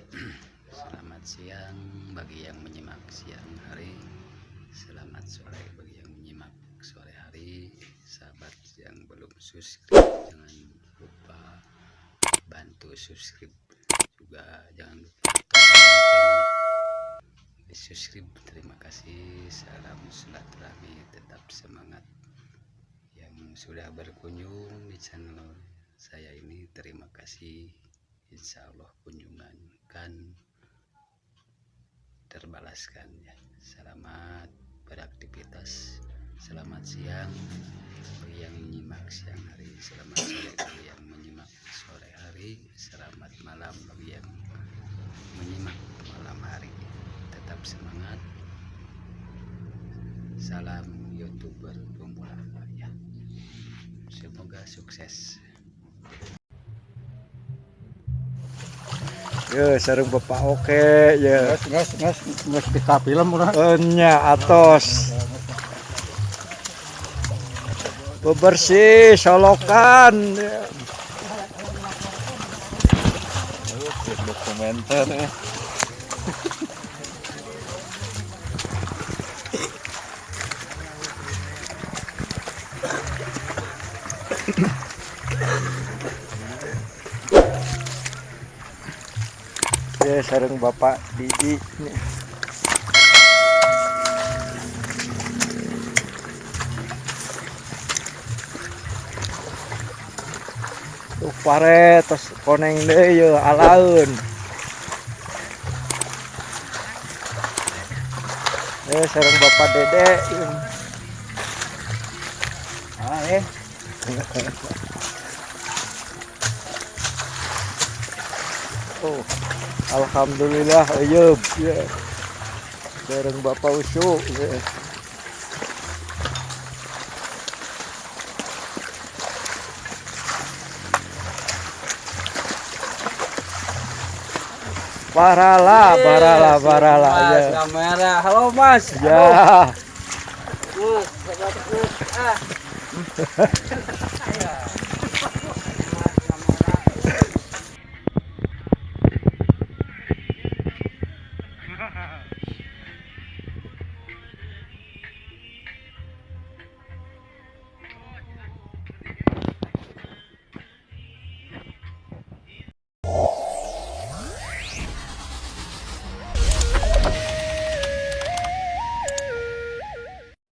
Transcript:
Selamat siang bagi yang menyimak siang hari, selamat sore bagi yang menyimak sore hari. Sahabat yang belum subscribe, jangan lupa bantu subscribe juga, jangan lupa di subscribe. Terima kasih, salam silaturahmi, tetap semangat. Yang sudah berkunjung di channel saya ini, terima kasih. Insya Allah kunjungan kan terbalaskan ya. Selamat beraktivitas, selamat siang bagi yang menyimak siang hari, selamat sore bagi yang menyimak sore hari, selamat malam bagi yang menyimak malam hari. Tetap semangat, salam YouTuber pemula ya, semoga sukses. Ya, sareng Bapak oke ya. Nges kita film urang. Enya atos. Bebersih solokan. Dokumenter ya. Ya, sareng Bapak Didi. Tuh pare tos koneng deui ye alaeun. Ya, sareng Bapak Dede. Ah, eh. Oh, alhamdulillah eyeup ya. Sareng Bapak Usu ya. Barala, barala, barala Mas, ya. kamera. Halo Mas. Ya. Mas, sahabat Mas. Ah.